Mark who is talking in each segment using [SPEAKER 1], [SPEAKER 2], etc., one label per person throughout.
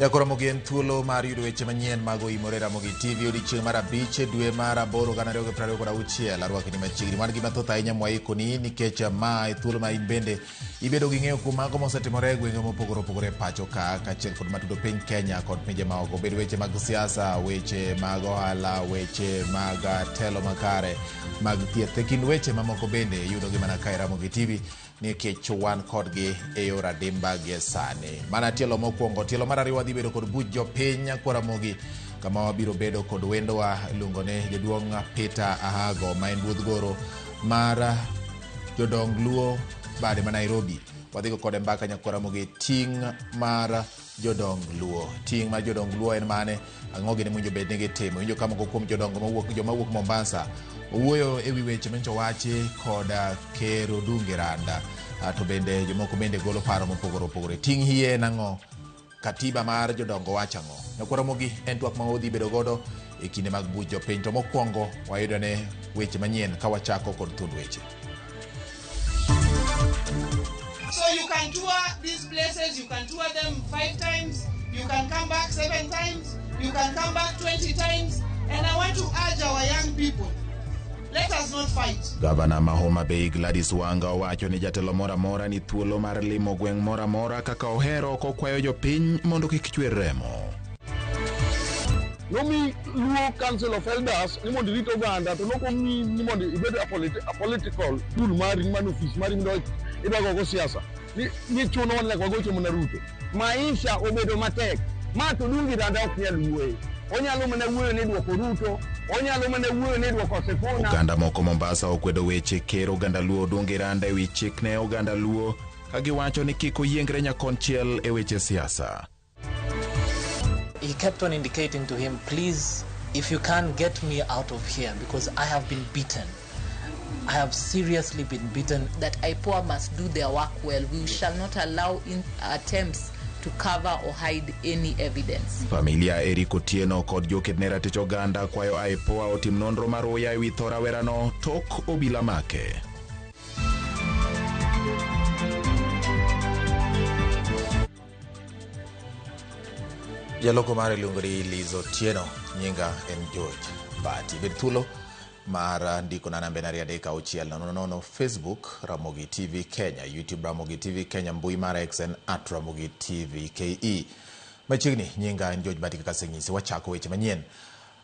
[SPEAKER 1] Nyako Ramogi en thuolo mar yudo weche manyien mag Oimore Ramogi TV odiechieng' mar abich e dwe mar aboro 2026. Arwakni machiegni. Wan gi mathoth ahinya mwaikoni nikech ma e thuolo ma in bende ibedo gi ng'eyo kuom mago mosetimore e gwenge mopogore opogore e pacho ka kaachiel kod matudo piny Kenya kod pinje maoko. Obed weche mag siasa, weche mag ohala, weche mag telo makare, mag thieth. E kind weche mamoko bende iyudogi mana ka e Ramogi TV. Nikech wan kodgi e yor adimba gie sani. Mana tielo mokwongo, tielo mar ariyo wadhi bedo kod buch jopiny Nyakwar Ramogi kama wabiro bedo kod wendowa iluongo ni jaduong' Peter Ahago ma en ruodh goro mar jodong Luo bade ma Nairobi. Wadhigo kode mbaka Nyakwar Ramogi ting' mar jodong Luo. Ting' mar jodong Luo en mane? Ang'o gini mowinjo bed ni gitimo? Winjo ka moko kuom jodongo mawuok joma wuok Mombasa owuoyo e wi weche manyocha owachi kod Ker Odungi Randa. To bende jomoko bende golo paro mopogore opogore. Ting' hie en ang'o? Katiba mar jodongo wacho ang'o? Nyakwar Ramogi en twak ma wadhi bedo godo e kinde mag buch jopiny. To mokwongo wayudo ne weche manyien ka wachako kod thund weche.
[SPEAKER 2] So you can tour these places, you can tour them 5 times, you can come back 7 times, you can come back 20 times. And I want to urge our young people, let us not fight.
[SPEAKER 1] Gavana ma Homa Bay Gladys Wanga owacho ni jatelo moro amora ni thuolo mar limo gweng' moro amora kaka ohero kokwayo jopiny mondo kik chwer remo.
[SPEAKER 3] Nomi Luo Council of Elders ni mondo irit oganda to nokomi ni mondo ibed a political tool mari mano ofis mari midwa idwa gogo siasa. Ni, ni chuno wan nyaka wagocho mana Ruto.
[SPEAKER 4] Maisha obedo matek. Ma to Odungi Randa ok nyal wuoye. Onyalo mana wuoyo ni duoko Ruto, onyalo mana wuoyo ni duoko Sifuna.
[SPEAKER 1] Oganda moko Mombasa okwedo weche ker oganda Luo Odungi Randa ewi chik ne oganda Luo ka giwacho ni kik oyiengre nyakonchiel e weche siasa.
[SPEAKER 5] He kept on indicating to him, please, if you can get me out of here, because I have been beaten. I have seriously been beaten.
[SPEAKER 6] That IPOA must do their work well. We shall not allow in attempts to cover or hide any evidence.
[SPEAKER 1] Familia Eric Otieno kod joked ne ratich oganda kwayo IPOA otim nonro mar uya ewi tho rawerano tok obila make. Jaloko mare iluongo ni Liz Otieno, nyinga en George Mbati. Bed thuolo mar ndiko na namba en 23600 Facebook Ramogi TV Kenya, YouTube Ramogi TV Kenya, mbui mar X en at Ramogi TV KE. Machiegni nyinga en George Mbati kaka asenyisi, wachako weche manyien.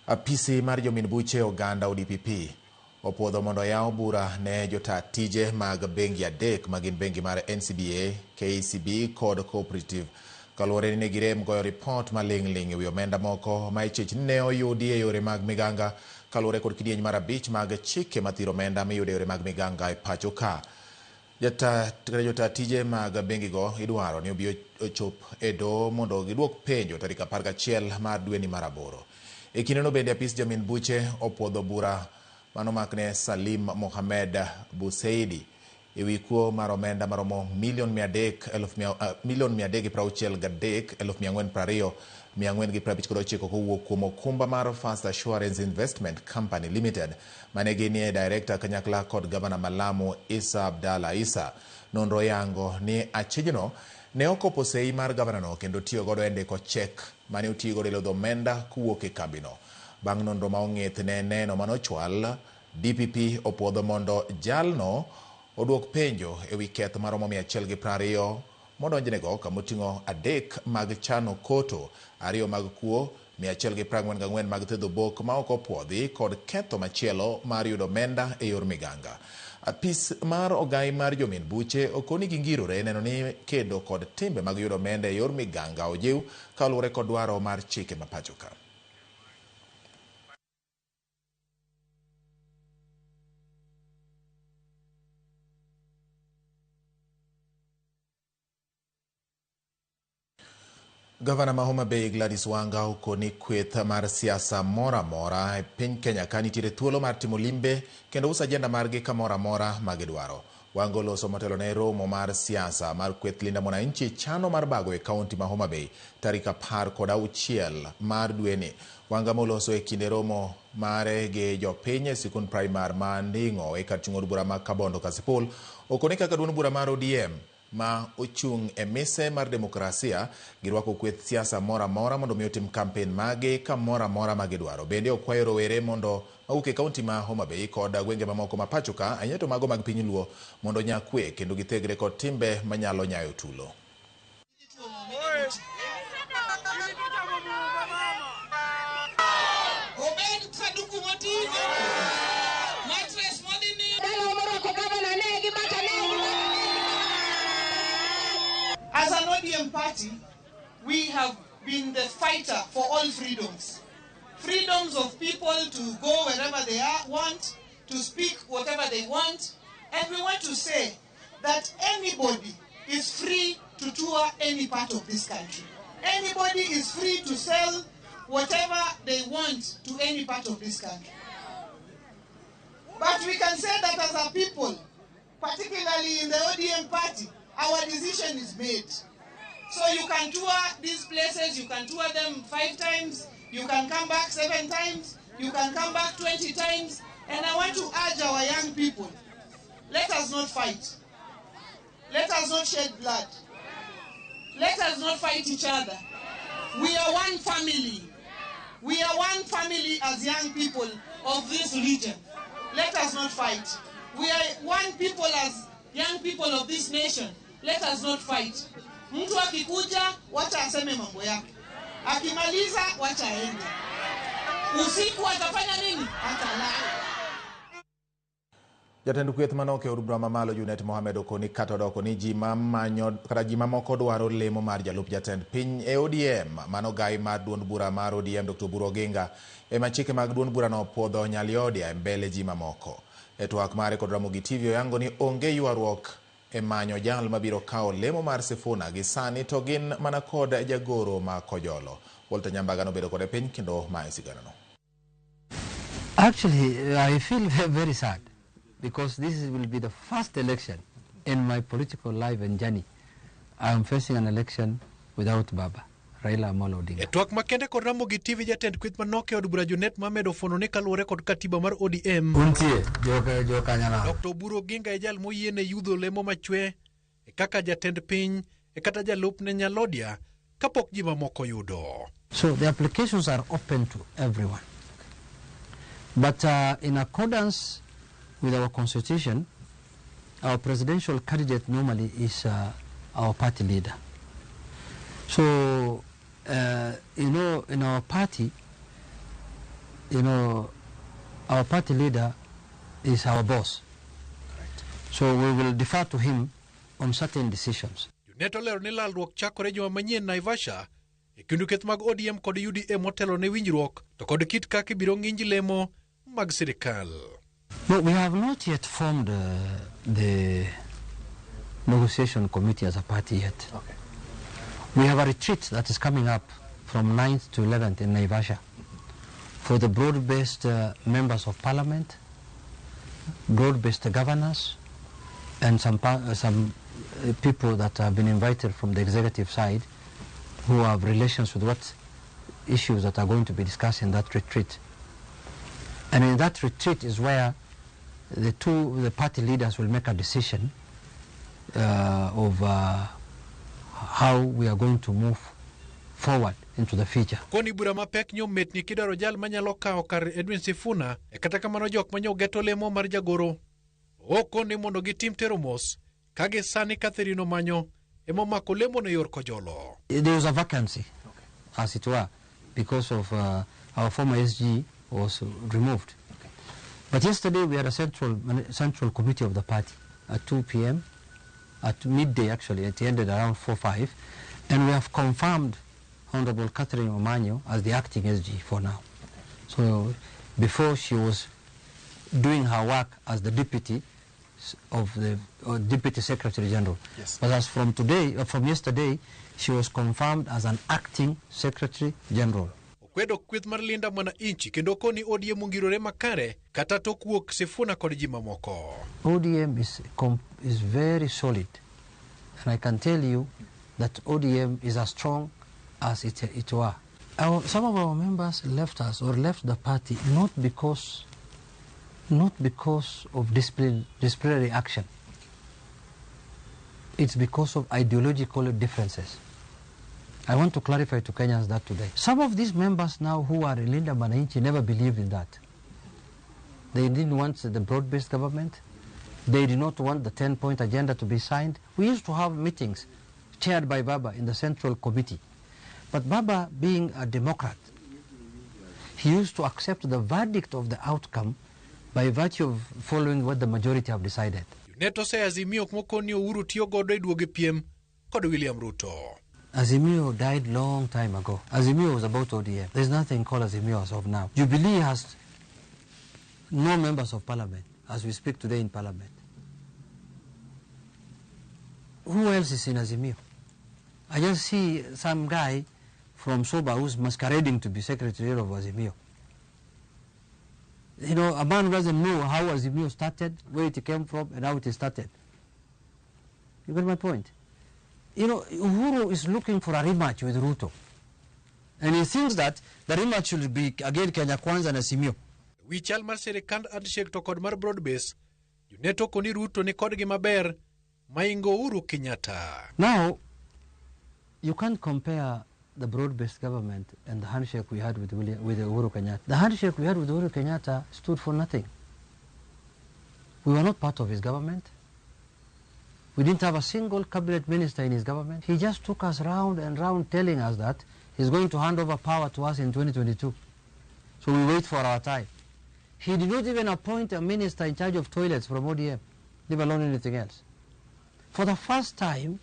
[SPEAKER 1] Apisi mar jomin buche oganda ODPP opuodho mondo oyaw bura ne jotaa tije mag bengi adek magin bengi mar NCBA, KCB kod Cooperative kaluwore ni ne girem goyo ripot maling' ling' ewi omenda moko ma ichich ni ne oyudi e yore mag miganga kaluwore kod kidieny mar abich mag chike mathiro omenda miyudo e yore mag miganga e pacho ka. Jotaa tije mag bengigo idwaro ni obi ochop e doho mondo giduok penjo tarik 11 mar dweni mar aboro. E kindeno bende apis jamin buche opuodho bura manomakne Salim Mohamed Buseidi ewi kuo mar omenda maromo milion mia adek eluf mia, milion mia adek gi prauchiel gadek eluf mia ang'wen prariyo mia ang'wen gi prabich kod ochiko kowuok kuom okumba mar First Assurance Investment Company Limited mane ginie director kanyakla kod gavana ma Lamu Issa Abdalla Issa. Nonro yango ni achijno ne okopo sei mar gavanano kendo tiyo godo e ndiko chek mane otigodo e lodho omenda kowuok e kambino. Bang' nonro ma ong'ith ne neno manochwal, DPP opuodho mondo jalno oduok penjo ewi keth maromo 120 modonjnego kamoting'o 3 mag chano koto, 2 mag kuo, 144 mag thedho bok ma ok opuodhi kod ketho machielo mar yudo omenda e yor miganga. Apis mar ogai mar jomin buche okoni gingirore neno ni kedo kod timbe mag yudo omenda e yor miganga ojiw kaluwore kod dwaro mar chike ma pacho ka. Gavana ma Homa Bay Gladys Wanga okoni kweth mar siasa moro amora e piny Kenya ka nitiere thuolo mar timo limbe kendo uso ajenda margi kamoro amora ma gidwaro. Wanga oloso motelo ne romo mar siasa mar kweth Linda Mwananchi chano mar bago e kaunti ma Homa Bay tarik 16 mar dweni. Wanga moloso e kinde romo mare gi jopiny e sikund primar ma Nding'o e kar chung' od bura ma Kabondo Kasipul okoni kaka duond bura mar ODM ma ochung' e mise mar demokrasia girwako kweth siasa moro amora mondo mi otim kampen mage kamoro amora ma gidwaro. Bende okwayo rowere mondo mawuok e kaunti ma Homa Bay kod gwenge mamoko ma pacho ka, ahinya to mago mag piny Luo, mondo onya kwe kendo githegre kod timbe manyalo nyayo tulo.
[SPEAKER 2] Obed sanduku moting'o, mattress modhi ni. As an ODM party, we have been the fighter for all freedoms. Freedoms of people to go wherever they want, to speak whatever they want. And we want to say that anybody is free to tour any part of this country. Anybody is free to sell whatever they want to any part of this country. But we can say that as a people, particularly in the ODM party, our decision is made. So you can tour these places, you can tour them 5 times, you can come back 7 times, you can come back 20 times. And I want to urge our young people, let us not fight. Let us not shed blood. Let us not fight each other. We are one family. We are one family as young people of this region. Let us not fight. We are one people as young people of this nation. Let us not fight. Mtu akikuja, wacha aseme mambo yake. Akimaliza, wacha aende. Usiku atafanya nini? Atalala.
[SPEAKER 1] Jatend kweth manok e od bura mamalo Junet Mohamed okoni kata odoko ni ji mamanyo kata ji mamoko dwaro lemo mar jalup jatend piny e ODM mano gai mar duond bura mar ODM Dr. Oburu Oginga ema chike mag duond burano puodho Nyaliodia e mbele ji mamoko. E twak mare kod Ramogi TV oyango ni onge ywaruok e manyo jal mabiro kawo lemo mar Sifuna gi sani to gin mana kod jagoro ma Kojolo. Walter Nyambaga nobedo kode piny kendo mae siganano.
[SPEAKER 7] Actually, I feel very sad because this will be the first election in my political life and journey. I am facing an election without Baba, Raila Amolo Odinga.
[SPEAKER 8] E twak makende kod Ramogi TV jatend kweth manok e od bura Junet Mohamed ofuono ni kaluwore kod katiba mar ODM.
[SPEAKER 7] Untie, joka.
[SPEAKER 8] Dr. Oburu Oginga e jal moyiene yudho lemo machwe e kaka jatend piny e kata jalupne Nyalodia kapok ji mamoko yudo.
[SPEAKER 7] So the applications are open to everyone. But in accordance with our constitution, our presidential candidate normally is our party leader. So, you know, in our party, you know, our party leader is our boss.
[SPEAKER 8] Correct.
[SPEAKER 7] So we will defer to him on certain decisions.
[SPEAKER 8] Junet olero ni lalruok chakore juma manyien Naivasha e kind kweth mag ODM kod UDA motelo ne winjruok to kod kit kaka ibiro ng'inj lemo mag sirikal.
[SPEAKER 7] No, we have not yet formed the negotiation committee as a party yet.
[SPEAKER 8] Okay.
[SPEAKER 7] We have a retreat that is coming up from 9th to 11th in Naivasha for the broad-based members of parliament, broad-based governors, and some people that have been invited from the executive side who have relations with what issues that are going to be discussed in that retreat. And in that retreat is where the party leaders will make a decision of how we are going to move forward into the future.
[SPEAKER 8] Koni bura mapek nyo metni kidwaro jal manyalo kawo kar Edwin Sifuna e kata kamano jok manyo geto lemo mar jagoro okoni mondo gitim tero mos ka gi sani Catherine Omanyo ema omako lemo ne yor Kojolo.
[SPEAKER 7] There was a vacancy, okay, as it were, because of our former SG was removed. Okay. But yesterday we had a central committee of the party at 2 p.m., at midday actually, it ended around 4-5, and we have confirmed Honorable Catherine Omanyo as the acting SG for now. Okay. So before she was doing her work as the deputy of the Deputy Secretary General.
[SPEAKER 8] Yes.
[SPEAKER 7] But as from today, from yesterday, she was confirmed as an acting Secretary General.
[SPEAKER 8] Okwedo kweth mar Linda Mwananchi kendo koni ODM ongirore makare kata tok wuok Sifuna kod ji mamoko.
[SPEAKER 7] ODM is very solid, and I can tell you that ODM is as strong as it were. Some of our members left us or left the party not because of disciplinary action. It's because of ideological differences. I want to clarify to Kenyans that today. Some of these members now who are in Linda Mwananchi never believed in that. They didn't want the broad-based government. They did not want the 10-point agenda to be signed. We used to have meetings chaired by Baba in the Central Committee. But Baba, being a Democrat, he used to accept the verdict of the outcome by virtue of following what the majority have decided.
[SPEAKER 8] Junet oseyo Azimio moko ni Uhuru tiyo godo e duogo e piem kod William Ruto.
[SPEAKER 7] Azimio died long time ago. Azimio was about ODM. There's nothing called Azimio as of now. Jubilee has no members of parliament as we speak today in parliament. Who else is in Azimio? I just see some guy from Soba who's masquerading to be secretary of Azimio. You know, a man who doesn't know how Azimio started, where it came from, and how it started. You get my point? You know, Uhuru is looking for a rematch with Ruto. And he thinks that the rematch should be again Kenya Kwanza and Azimio.
[SPEAKER 8] Wi chal mar sirikand handshake to kod mar broad base, Junet okoni Ruto ni kodgi maber maingo Uhuru Kenyatta.
[SPEAKER 7] Now, you can't compare the broad-based government and the handshake we had with Uhuru Kenyatta. The handshake we had with Uhuru Kenyatta stood for nothing. We were not part of his government. We didn't have a single cabinet minister in his government. He just took us round and round telling us that he's going to hand over power to us in 2022. So we wait for our time. He did not even appoint a minister in charge of toilets from ODM, leave alone anything else. For the first time,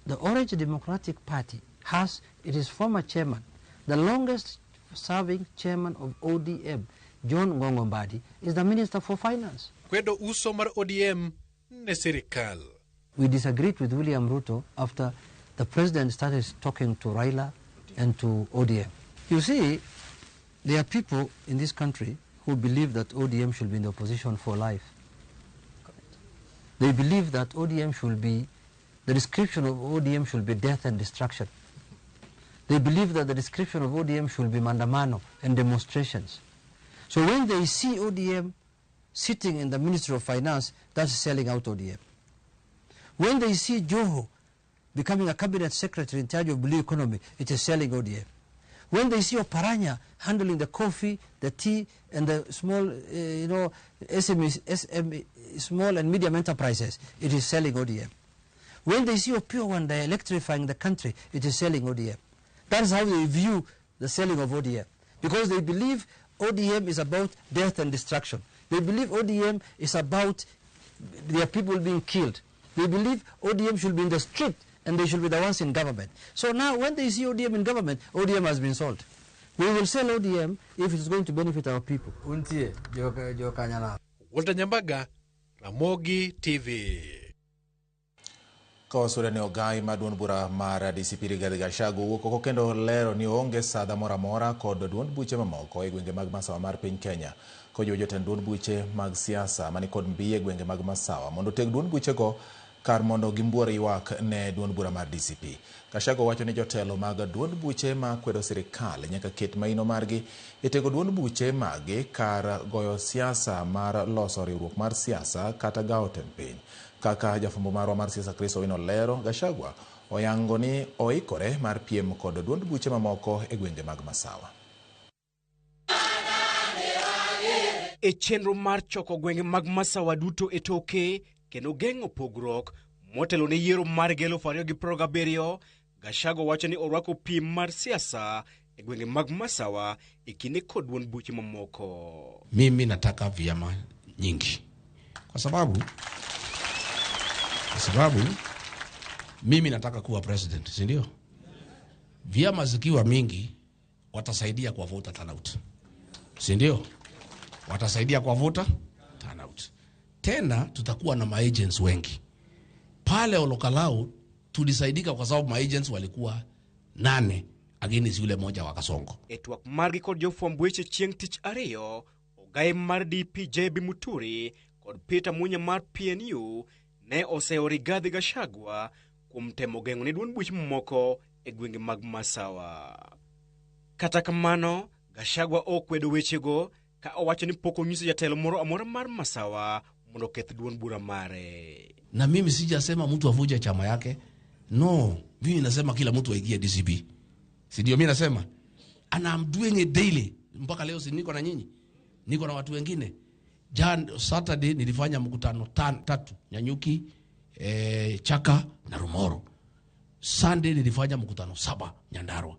[SPEAKER 7] the Orange Democratic Party has its former chairman, the longest serving chairman of ODM, John Ngongo Mbadi, is the Minister for Finance.
[SPEAKER 8] Kwedo uso mar ODM ne sirikal.
[SPEAKER 7] We disagreed with William Ruto after the president started talking to Raila and to ODM. You see, there are people in this country who believe that ODM should be in the opposition for life. They believe that ODM should be, the description of ODM should be death and destruction. They believe that the description of ODM should be mandamano and demonstrations. So when they see ODM sitting in the Ministry of Finance, that's selling out ODM. When they see Joho becoming a cabinet secretary in charge of blue economy, it is selling ODM. When they see Oparanya handling the coffee, the tea, and the small, SME, small and medium enterprises, it is selling ODM. When they see Opiyo Wandayi electrifying the country, it is selling ODM. That is how they view the selling of ODM. Because they believe ODM is about death and destruction. They believe ODM is about their people being killed. They believe ODM should be in the street and they should be the ones in government. So now when they see ODM in government, ODM has been sold. We will sell ODM if it's going to benefit our people.
[SPEAKER 8] Walter Nyambaga, Ramogi TV.
[SPEAKER 1] Kawasure ne ogai mar duond bura mar DCP Rigathi Gachagua owuok oko kendo lero ni oonge sadha moro amora kod duond buche mamoko e gwenge mag masawa mar piny Kenya. Kojiwo jotend duond buche mag siasa mani kod mbi e gwenge mag masawa mondo oteg duond buchego kar mondo gimbuor ywak ne duond bura mar DCP. Gachagua wacho ni jotelo mag duond buche ma kwedo sirikal nyaka ket maino margi e tego duond buche magi kar goyo siasa mar loso riwruok mar siasa kata gawo tend piny. Kaka jafwambo marwa mar siasa Chris Owino lero, Gachagua oyango ni oikore mar piem kod duond buche mamoko e gwenge mag masawa.
[SPEAKER 9] E chenro mar choko gwenge mag masawa duto e toke kendo geng'o pogruok motelo ne yiero mar 2027, Gachagua wacho ni orwako piem mar siasa e gwenge mag masawa e kinde kod duond buche mamoko.
[SPEAKER 10] Mimi nataka vyama nyingi kwa sababu mimi nataka kuwa president, si ndio? Vyama zikiwa mingi watasaidia kwa voter turnout, si ndio? Watasaidia kwa voter turnout. Tena tutakuwa na maagents wengi. Pale Olokalau tulisaidika kwa sababu maagents walikuwa 8 against yule moja wa Kasongo.
[SPEAKER 9] E twak margi kod jofwamb weche chieng' tich ariyo, ogaye mar DP JB Muturi kod Peter Munya mar PNU ne oseyo Rigathi Gachagua kuom temo geng'o ne duond buche mamoko e gwenge mag masawa. Kata kamano, Gachagua okwedo wechego ka owacho ni pok onyiso jatelo moro amora mar masawa mondo oketh duond bura mare.
[SPEAKER 10] Na mimi sijasema mtu avuje chama yake. No, mimi nasema kila mtu aingie DCP. Si ndio mimi nasema? And I'm doing it daily. Mpaka leo si niko na nyinyi. Niko na watu wengine. Jan Saturday nilifanya mkutano tatu, Nyanyuki, Chaka na Rumoro. Sunday nilifanya mkutano 7 Nyandarua.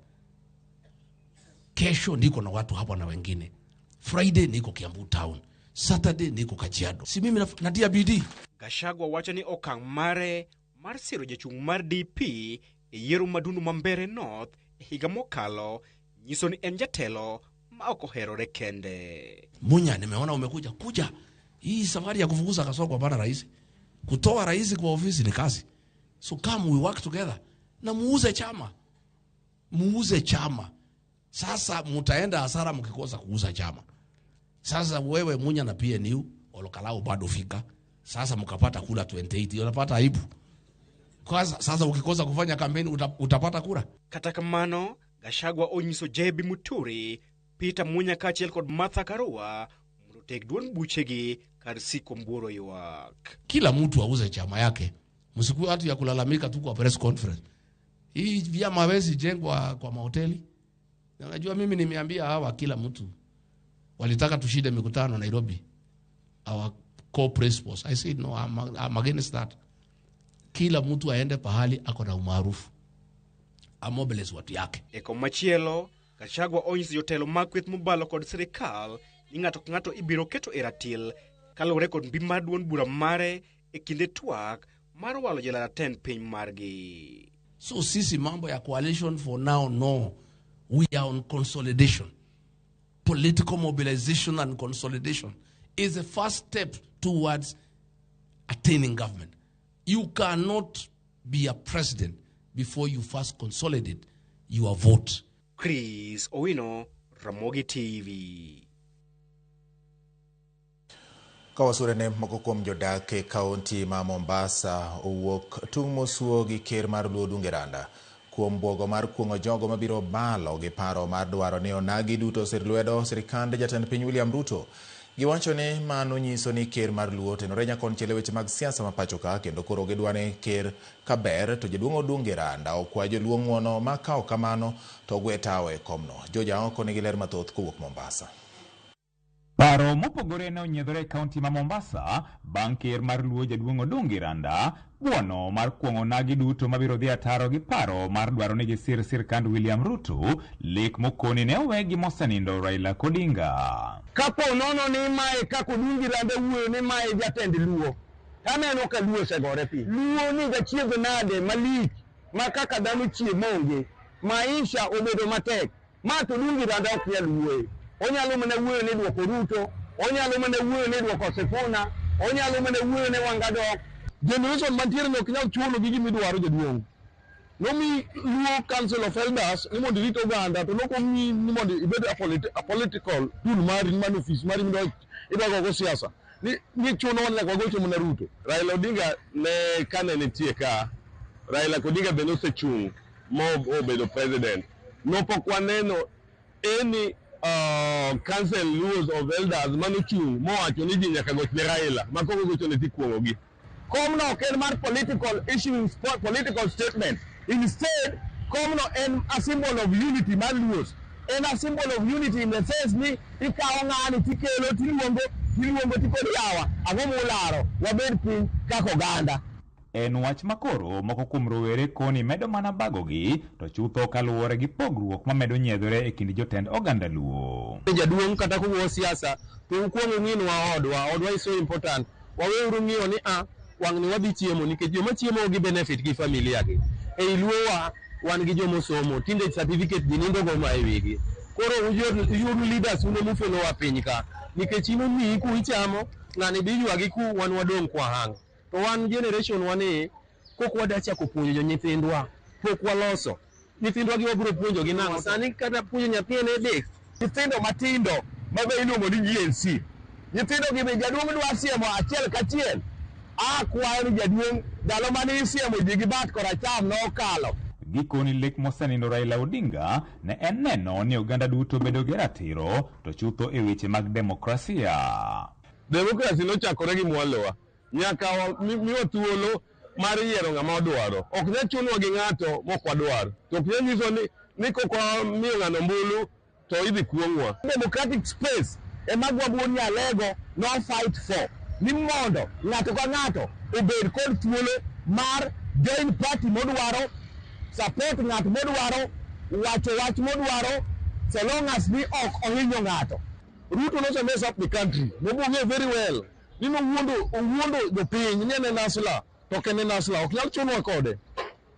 [SPEAKER 10] Kesho niko na watu hapa na wengine. Friday niko Kiambu Town. Saturday niko Kajiado. Si mimi natia bidii.
[SPEAKER 9] Gachagua wacho ni okang' mare mar siro jachung' mar DP e yiero Madundu ma Mbeere North e higa mokalo nyiso ni en jatelo ma ok oherore kende.
[SPEAKER 10] Munya, nimeona umekuja kuja. Hii safari ya kufukuza Kasongo hapana rais. Kutoa rais kwa ofisi ni kazi. So come we work together. Na muuze chama. Muuze chama. Sasa mutaenda hasara mkikosa kuuza chama. Sasa wewe Munya na PNU olokalao bado fika. Sasa mkapata kura 28, unapata aibu. Kwanza sasa ukikosa kufanya kampeni utapata kura.
[SPEAKER 9] Kata kamano, Gachagua onyiso JB Muturi, Peter Munya kaachiel kod Martha Karua mondo oteg duond buchegi kar siko mbuoro ywak.
[SPEAKER 10] Kila mtu auze chama yake. Msikuwe watu ya kulalamika tu kwa press conference. Hii vyama hawezi jengwa kwa mahoteli. Na unajua mimi nimeambia hawa kila mtu. Walitaka tushinde mikutano Nairobi. Our core principles. I said no, I'm against that. Kila mtu aende pahali ako na umaarufu. Amobilize watu yake.
[SPEAKER 9] E komachielo, Gachagua onyiso jotelo mag kweth mobalo kod sirikal ni ng'ato ka ng'ato ibiro keto e ratil kaluwore kod mbi mar duond bura mare e kinde twak mar walo jela jatend piny margi.
[SPEAKER 10] So sisi mambo ya coalition for now, no. We are on consolidation. Political mobilization and consolidation is the first step towards attaining government. You cannot be a president before you first consolidate your vote.
[SPEAKER 9] Chris Owino, Ramogi TV.
[SPEAKER 1] Kawasure ne moko kuom jodak e kaunti ma Mombasa owuok tung' mosuo gi ker mar Luo Odunge Randa kuom buogo mar kuong'o jogo mabiro balo gi paro mar dwaro ni onagi duto osir lwedo sirikand jatend piny William Ruto. Giwacho ni mano nyiso ni ker mar Luo otenore nyakonchiel e weche mag siasa ma pacho ka, kendo koro gidwa ni ker kaber to jaduong' Odunge Randa okwa joluo ng'uono ma ka ok kamano to ogwe tawo e komno. Joja oko nigi ler mathoth kowuok Mombasa.
[SPEAKER 11] Paro mopogore ne onyiedhore e kaunti ma Mombasa bang' ker mar Luo jaduong' Odungi Randa buono mar kuong'o onagi duto mabiro dhi ataro gi paro mar dwaro ni gisir sirkand William Ruto, lek mokoni ne owegi mosenindo Raila Odinga.
[SPEAKER 4] Kapo nono ni mae kaka Odungi Randa wuoyo ni mae jatend Luo, taneno ka Luo osegore piny. Luo ni gachiedh nade malich ma kaka dhano chiemo onge, maisha obedo matek. Ma to Odungi Randa ok nyal wuoyo. Onyalo mana wuoyo ni duoko Ruto, onyalo mana wuoyo ni duoko Sifuna, onyalo mana wuoyo ni Wangadok.
[SPEAKER 3] Generation mantiere no ok nyal chuno gi gimidwaro jaduong'. Nomi Luo Council of Elders ni mondo irit oganda, to nokomiyi ni mondo ibed a political tool mari mano ofis mari midwa gogo siasa. Ni chuno wan nyaka wagocho mana Ruto.
[SPEAKER 12] Raila Odinga ne kane nitie ka, Raila Odinga be nosechung' mo obedo president. Nopok waneno any Council Luos of Elders manochung' mowacho ni ji nyaka goch ne Raila, ma kok ogocho ne tikuong'ogi.
[SPEAKER 4] Komno ok en mar political issues, political statement. Instead, komno en a symbol of unity mar Luos. En a symbol of unity in the sense ni ikawo ng'ani tikelo tiluongo tikod yawa, ang'o mularo, wabed piny kaka oganda.
[SPEAKER 11] En wach makoro moko kuom rowere koni medo mana bagogi to chutho kaluwore gi pogruok mamedo nyiedhore e kind jotend oganda Luo.
[SPEAKER 4] Jaduong' kata kuwuoyo siasa to ukuong ung'inwa odwa, odwa is so important. Waweuru ng'iyo ni a wang' ni wadhi chiemo nikech joma chiemo gi benefit gi familia gi. Ei Luowa wan gi jomosomo, tinde certificate ji nindo go ma e wigi. Koro uyud leaders un emufwelowa piny ka nikech in omiyi ku ichamo, ng'ani bi ywagi ku wan wadong' kwa hang'. To wan generation wani kok wada chako puonjo nyithindwa, pok waloso. Nyithindwa gi wabiro puonjo gi nang'o? Sani kata puonjo nyathi en headache. Nyithindo matindo ma be iluongo ni GNC. Nyithindo gi be jaduong' dwa siemo achiel kachiel. Akwayo ni jaduong' ndalo mane isiemo ji gi bat koracham nokalo.
[SPEAKER 11] Gikoni lek mosenindo Raila Odinga ne en neno ni oganda duto bedo gi ratiro to chutho e weche mag demokrasia.
[SPEAKER 12] Demokrasi nochakore gi mwalowa. Nyaka miwa thuolo mar yiero ng'ama wadwaro. Ok nyal chunwa gi ng'ato mok wadwar. To ok nyal nyiso ni kok wamiyo ng'ano ombulu to idhi kuong'wa.
[SPEAKER 3] Democratic space ema Gwabwo Nyalego no fight for ni mondo ng'ato ka ng'ato obed kod thuolo mar join party modwaro, support ng'at modwaro, wacho wach modwaro, so long as ni ok ohinyo ng'ato.
[SPEAKER 12] Ruto nose mess up the country. Nobong'e very well. Ni nowuondo owuondo jopiny ni en e hustler to ok en e hustler. Ok nyal chunwa kode.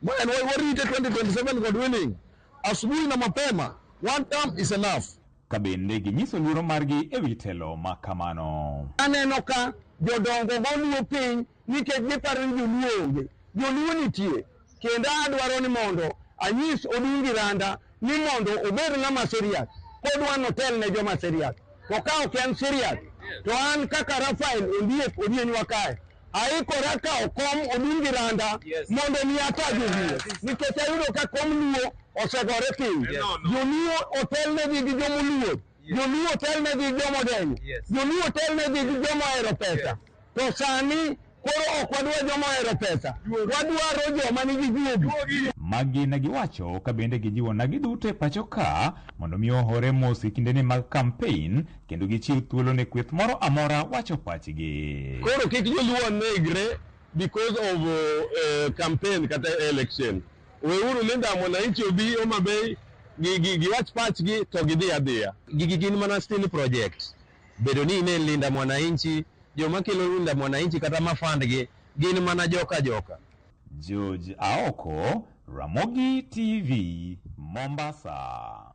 [SPEAKER 12] Ma en warite 2027 God willing. Asubuhi na mapema. One term is enough.
[SPEAKER 11] Ka bende ginyiso luoro margi ewi telo ma kamano.
[SPEAKER 3] Aneno ka jodongo go luo piny nikech giparo ni joluo onge. Joluo nitie. Kendo adwaro ni mondo anyis Odungi Randa ni mondo obed ng'ama serious. Kodwa notel ne joma serious. To ka ok en serious, to an kaka Rafael Ondiek Odienywa kae, aikora kawo kom Odungi Randa mondo mi ata joluo. Nikech ayudo ka kom luo osegore piny. Joluo otelnegi gi jomoluor. Joluo otelnegi gi jomodenyo. Joluo otelnegi gi joma ohero pesa. To sani koro ok wadwar joma ohero pesa. Wadwaro joma nigi juogi.
[SPEAKER 11] Magi ne giwacho ka bende gijiwo nagi duto e pacho ka mondo mi ohore mos e kindeni mag campaign kendo gichiw thuolo ne kweth moro amora wacho pachgi.
[SPEAKER 12] Koro kik joluo negre because of campaign kata election. Weuru Linda Mwananchi obi Homa Bay giwach pachgi to gidhi adhiya.
[SPEAKER 4] Gigi gin mana still project. Bedo ni ine Linda Mwananchi, joma kelo Linda Mwananchi kata ma fund gi gin mana joka joka.
[SPEAKER 11] George Aoko, Ramogi TV, Mombasa.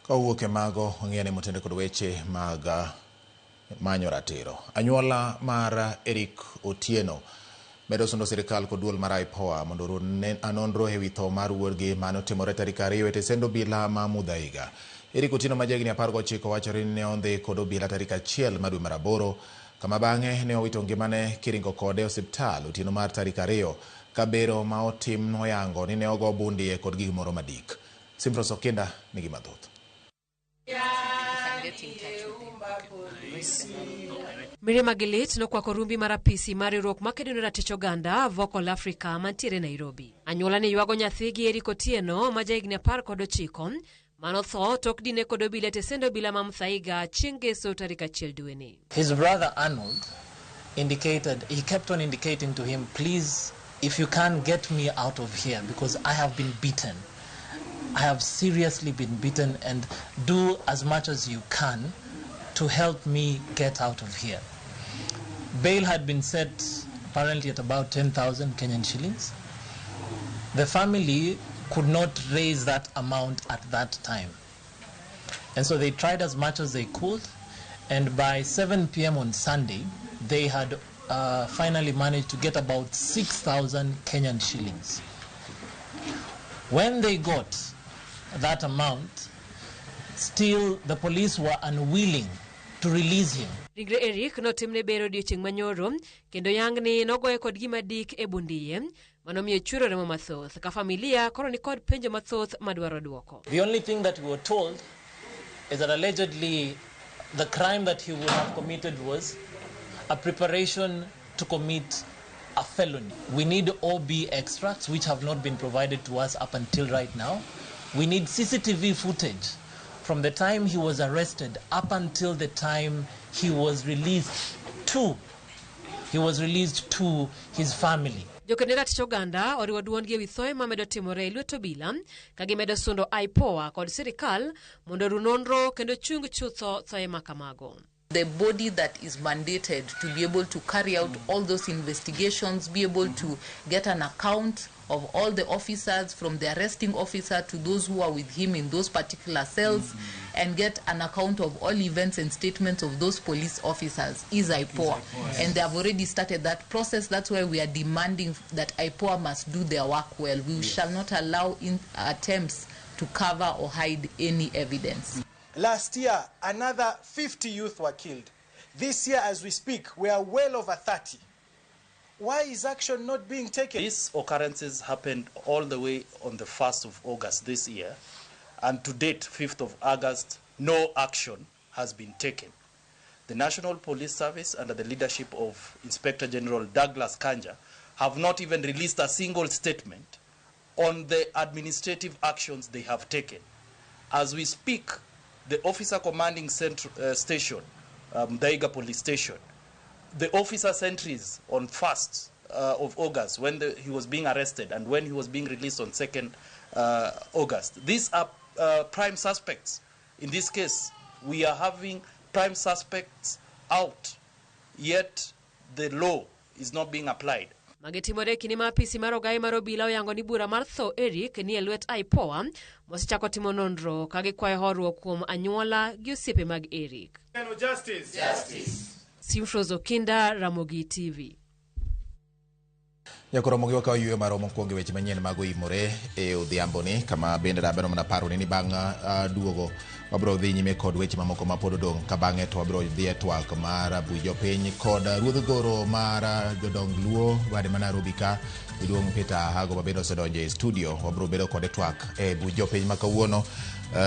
[SPEAKER 1] Kawuok e mago, wang'eyo ni motende kod weche mag manyo ratiro. Anyuola mar Eric Otieno medo sundo sirikal kod duol mar IPOA mondo orun nonro ewi tho mar wuodgi mane otimore tarik 2 e tesend obila ma Muthaiga. Eric Otieno ma jahigni 19 wachore ni ne ondhi kod obila tarik 1 mar dwe mar 8 kama bang'e ne owito ngimane kiringo kode e osiptal otieno mar tarik 2 ka bero ma otim noyango ni ne ogo bundie kod gimoro madik. Simfros Okinda nigi mathoth.
[SPEAKER 13] Mirima gi lit nokwako rumbi mar apisi mar riwruok makedo ne ratich oganda Vocal Africa mantiere Nairobi. Anyuola ni ywago nyathigi Eric Otieno ma jahigni 19 manotho tok dine kod obila e tesend obila ma Muthaiga chieng' ngeso tarik 1 dweni.
[SPEAKER 5] His brother Arnold indicated, he kept on indicating to him, please, if you can get me out of here because I have been beaten. I have seriously been beaten, and do as much as you can to help me get out of here. Bail had been set apparently at about 10,000 Kenyan shillings. The family could not raise that amount at that time. And so they tried as much as they could, and by 7 p.m. on Sunday, they had finally managed to get about 6,000 Kenyan shillings. When they got that amount, still the police were unwilling to release him.
[SPEAKER 13] Ringre Eric notimne bero odiochieng' manyoro kendo yangni nogoye kod gima dik e bundiye manomiyo chwero remo mathoth ka familia koro ni kod penjo mathoth madwaro duoko.
[SPEAKER 5] The only thing that we were told is that allegedly the crime that he would have committed was a preparation to commit a felony. We need OB extracts, which have not been provided to us up until right now. We need CCTV footage from the time he was arrested up until the time he was released to. He was released to his family.
[SPEAKER 13] Jokend ratich oganda oriwo duondgi ewi thoe mamedo timore e lwet obila ka gimedo sundo IPOA kod sirikal mondo oru nonro kendo chung chutho thoe makamago.
[SPEAKER 6] The body that is mandated to be able to carry out all those investigations, be able to get an account of all the officers, from the arresting officer to those who are with him in those particular cells, and get an account of all events and statements of those police officers, is IPOA. And they have already started that process. That's why we are demanding that IPOA must do their work well. We shall not allow attempts to cover or hide any evidence.
[SPEAKER 14] Last year, another 50 youth were killed. This year, as we speak, we are well over 30. Why is action not being taken?
[SPEAKER 15] These occurrences happened all the way on the 1st of August this year, and to date, 5th of August, no action has been taken. The National Police Service, under the leadership of Inspector General Douglas Kanja, have not even released a single statement on the administrative actions they have taken. As we speak, the officer commanding station, Muthaiga Police Station, the officer sentries on 1st of August, when he was being arrested and when he was being released on 2nd August. These are prime suspects. In this case, we are having prime suspects out, yet the law is not being applied.
[SPEAKER 13] Magi timore e kinde ma apisi mar ogaye mar obila oyango ni bura mar tho Eric ni e lwet IPOA mosechako timo nonro ka gikwayo horuok kuom anyuola gi osiepe mag Eric.
[SPEAKER 16] Justice. Justice.
[SPEAKER 13] Simfros Okinda, Ramogi TV.
[SPEAKER 1] Nyakoro mogi wakawo yweyo marwa mokwongo e weche manyien mag oimore e odhiamboni kama bende rabero mana paro ni bang' duogo wabiro dhi nyime kod weche mamoko ma pod odong' ka bang'e to wabiro dhi e twak mar buch jopiny kod ruodh goro mar jodong Luo bade ma Nairobi ka jaduong' Peter Hago ma bende osedonjo e studio wabiro bedo kode twak e buch jopiny ma kawuono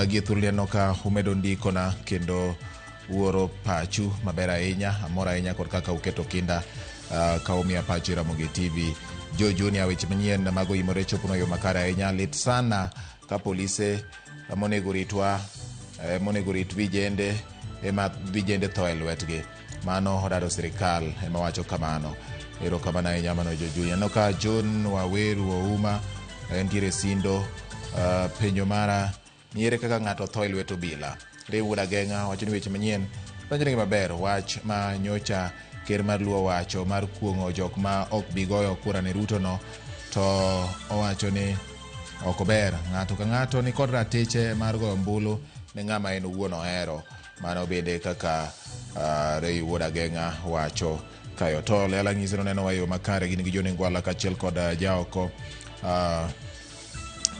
[SPEAKER 1] gi e thuolo neno ka umedo ndikona kendo uoro pachu maber ahinya amor ahinya kod kaka uketo kinda ka umiya pachu e Ramogi TV. Joe Junior weche manyien mag oimore choponwa yo makare ahinya lit sana ka polise monego ritwa monego rit vijende ema vijende tho e lwetgi mano odado sirikal ema wacho kamano erokamano ahinya mano Joe Junior aneno ka John Waweru Ouma entiere Sindo penjo mara ni ere kaka ng'ato tho e lwet obila Ray Wuod Ageng'a wacho ni weche manyien donjonegi maber wach ma nyocha ker mar Luo wacho mar kuong'o jok ma ok bi goyo kura ne Ruto no to owacho ni ok ober ng'ato ka ng'ato ni kod ratiche mar goyo ombulu ne ng'ama en owuon ohero mano bende kaka Ray Wuod Ageng'a wacho kayo to Lela ng'ise noneno wa e yo makare gin gi John Ngwala kaachiel kod jaoko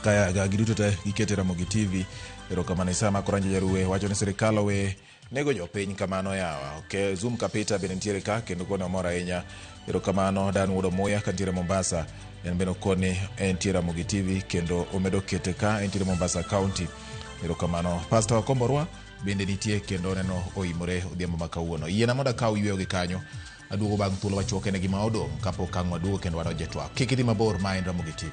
[SPEAKER 1] kaya giduto te gikete Ramogi TV erokamano Isaya Makoranja Jaruwe wacho ni sirikal owe nego jopiny kamano yawa okay Zoom Kapita bende nitiere ka kendo kone omor ahinya erokamano Dan Wuod Omuya kantiere Mombasa en bende okoni entie Ramogi TV kendo omedo kete ka entiere Mombasa County erokamano Pastor Wakomborwa bende nitie kendo oneno oimore odhiambo ma kawuono yiena mondo akaw yweyo gi kanyo aduogo bang' thuolo machuok en gima odong' kapok ang' waduogo kendo wadonjo e twak kik idhi mabor ma en Ramogi TV.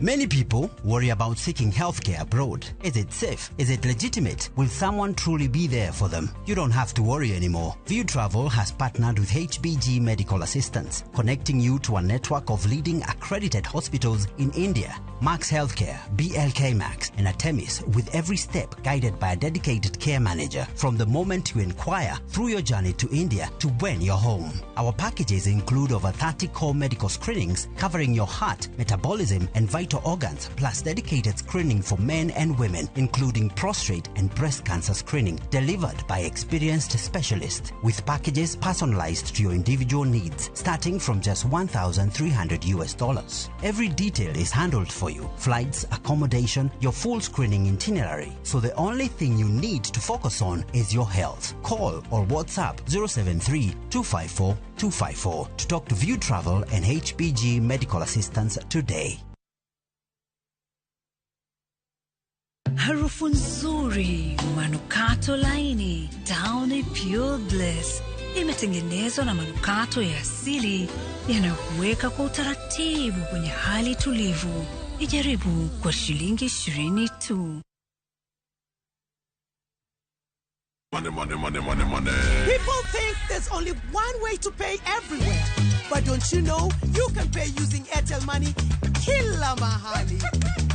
[SPEAKER 17] Many people worry about seeking healthcare abroad. Is it safe? Is it legitimate? Will someone truly be there for them? You don't have to worry anymore. View Travel has partnered with HBG Medical Assistance, connecting you to a network of leading accredited hospitals in India. Max Healthcare, BLK Max, and Artemis, with every step guided by a dedicated care manager from the moment you inquire through your journey to India to when you're home. Our packages include over 30 core medical screenings covering your heart, metabolism, and vital organs, plus dedicated screening for men and women, including prostate and breast cancer screening, delivered by experienced specialists, with packages personalized to your individual needs, starting from just $1,300 US. Every detail is handled for you: flights, accommodation, your full screening itinerary. So the only thing you need to focus on is your health. Call or WhatsApp 073 254 254 to talk to View Travel and HBG Medical Assistance today.
[SPEAKER 18] Harufu nzuri, manukato laini, Downy Pure Bliss imetengenezwa na manukato ya asili yanayokuweka kwa utaratibu kwenye hali tulivu. Ijaribu kwa shilingi 20 tu.
[SPEAKER 16] Money, money, money, money, money.
[SPEAKER 19] People think there's only one way to pay everywhere. But don't you know you can pay using Airtel Money kila mahali.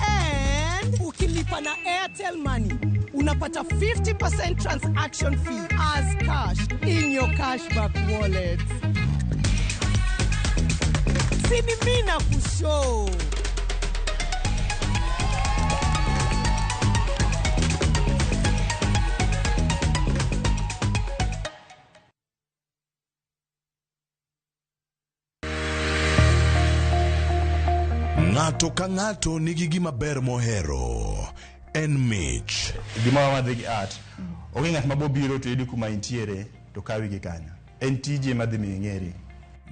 [SPEAKER 19] And ukilipa na Airtel Money, unapata 50% transaction fee as cash in your cashback wallet. Si ni mimi nakushow.
[SPEAKER 20] Ng'ato ka ng'ato nigi gima ber mohero. En mich.
[SPEAKER 21] Gima wadhi gi art. Onge ng'at ma bobiro to yudi kuma intiere to kawi gi kanyo. En tiji ema dhi miyo ing'eri.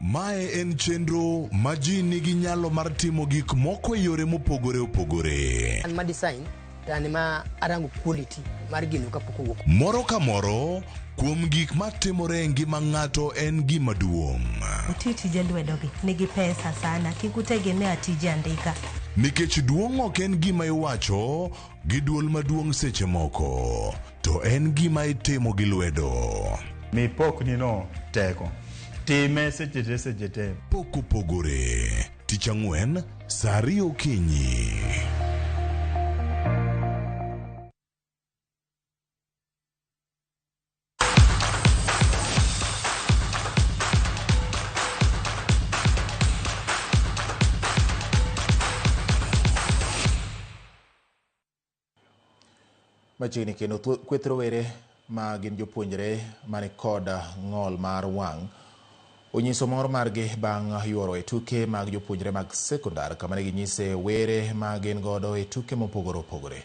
[SPEAKER 20] Mae en chenro ma ji nigi nyalo mar timo gik moko e yore mopogore opogore.
[SPEAKER 21] An ma design to an ma arango quality mar gino kapok owuok.
[SPEAKER 20] Moro ka moro kuom gik matimore e ngima ng'ato en gima duong'.
[SPEAKER 22] Uti tije lwedogi nigi pesa sana, kik utegemea tije andika.
[SPEAKER 20] Nikech duong' ok en gima iwacho gi duol maduong' seche moko, to en gima itimo gi lwedo.
[SPEAKER 23] Mi pokni no teko. Time seche te seche te.
[SPEAKER 20] Pok opogore. Tich ang'wen, saa ariyo okinyi.
[SPEAKER 1] Machiegni kendo kweth rowere ma gin jopuonjre mani kod ng'ol mar wang' onyiso mor margi bang' yuoro e tuke mag jopuonjre mag sekondar kama ne ginyise were ma gin godo e tuke mopogore opogore.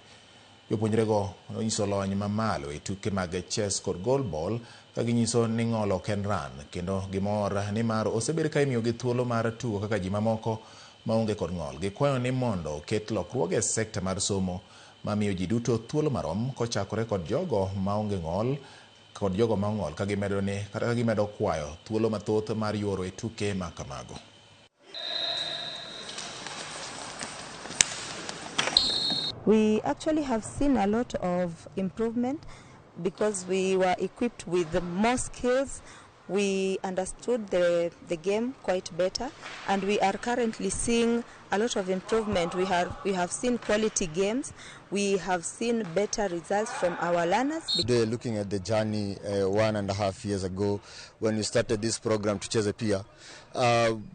[SPEAKER 1] Jopuonjrego nonyiso lony mamalo e tuke mag chess kod goalball ka ginyiso ni ng'ol ok en ran kendo gimor nimar osebed ka imiyogi thuolo mar tugo kaka ji mamoko maonge kod ng'ol. Gikwayo ni mondo oket lokruoge e sekta mar somo mamiyo ji duto thuolo marom kochakore kod jogo maonge ng'ol kod jogo ma ong'ol ka gimedo ni kata ka gimedo kwayo thuolo mathoth mar yuoro e tuke ma kamago.
[SPEAKER 24] We actually have seen a lot of improvement because we were equipped with more skills. We understood the game quite better, and we are currently seeing a lot of improvement. We have seen quality games. We have seen better results from our learners.
[SPEAKER 25] Today, looking at the journey 1.5 years ago when we started this program Tucheze Pia,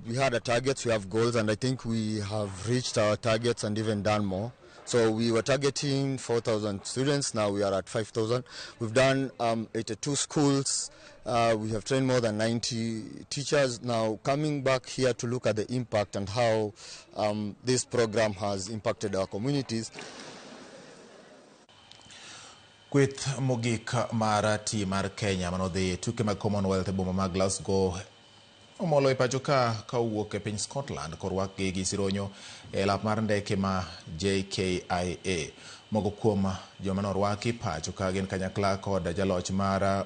[SPEAKER 25] we had a target, we have goals, and I think we have reached our targets and even done more. So we were targeting 4,000 students, now we are at 5,000. We've done 82 schools, we have trained more than 90 teachers. Now coming back here to look at the impact and how this program has impacted our communities.
[SPEAKER 1] Kweth mogik mar tim mar Kenya manodhi e tuke mag Commonwealth e boma ma Glasgow omolo e pacho ka kowuok e piny Scotland korwakgi gi sironyo e lap mar ndeke ma JKIA. Moko kuom joma norwaki pacho ka gin kanyakla kod jaloch mar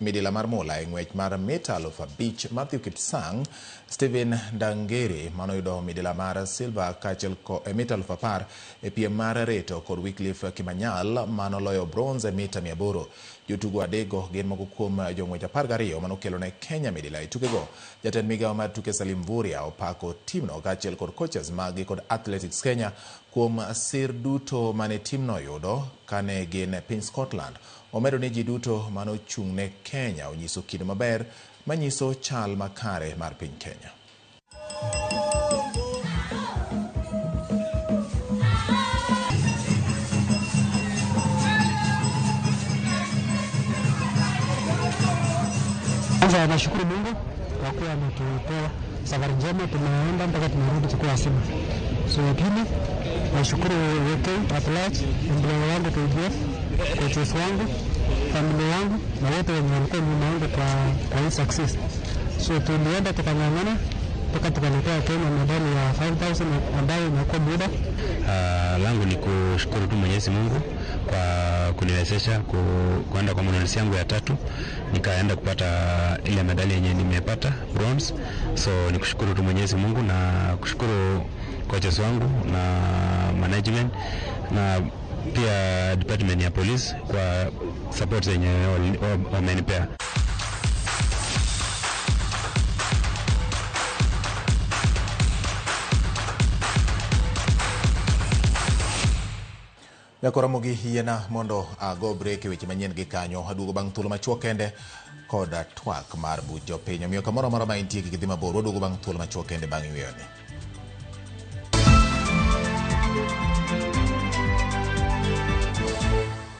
[SPEAKER 1] midila mar mula e ng'wech mar mita 5,000 Matthew Kipsang, Stephen Ndangere manoyudo midila mar silver kaachiel e mita 10,000 e piem mar reto kod Wycliffe Kimanyal manoloyo bronze e mita 800. Jotugo adekgo gin moko kuom jong'wech 12 manokelo ne Kenya midila e tukego. Jatend migawo mar tuke Salim Mvurya opako timno kaachiel kod coaches maggi kod Athletics Kenya kuom sir duto mane timno oyudo kane gin e piny Scotland. Omedo ni ji duto manochung' ne Kenya onyiso kido maber manyiso chal makare mar piny Kenya.
[SPEAKER 26] Kwanza nashukuru Mungu kwa kuwa ametupea safari njema, tumeenda mpaka tumerudi tukiwa wazima. So ya pili nashukuru UK at large, employer wangu KDF, coaches wangu, familia yangu na wote wenye walikuwa nyuma yangu kwa hii success. So tulienda tukang'ang'ana mpaka tukaletea Kenya medali ya 5000 ambayo imekuwa muda.
[SPEAKER 27] Langu ni kushukuru tu Mwenyezi Mungu kwa kuniwezesha kuenda kwa maandalizi yangu ya tatu, nikaenda kupata ile medali yenye nimepata bronze. So ni kushukuru tu Mwenyezi Mungu na kushukuru coaches wangu na management na pia department ya police kwa support yenye wamenipea.
[SPEAKER 1] Nyako Ramogi yiena mondo ago break e weche manyien gi kanyo. Aduogo bang' thuolo machuok kende kod twak mar buch jopiny. Omiyo kamoro amora ma intie kik idhi mabor. Waduogo bang' thuolo machuok kende bang' yweyoni.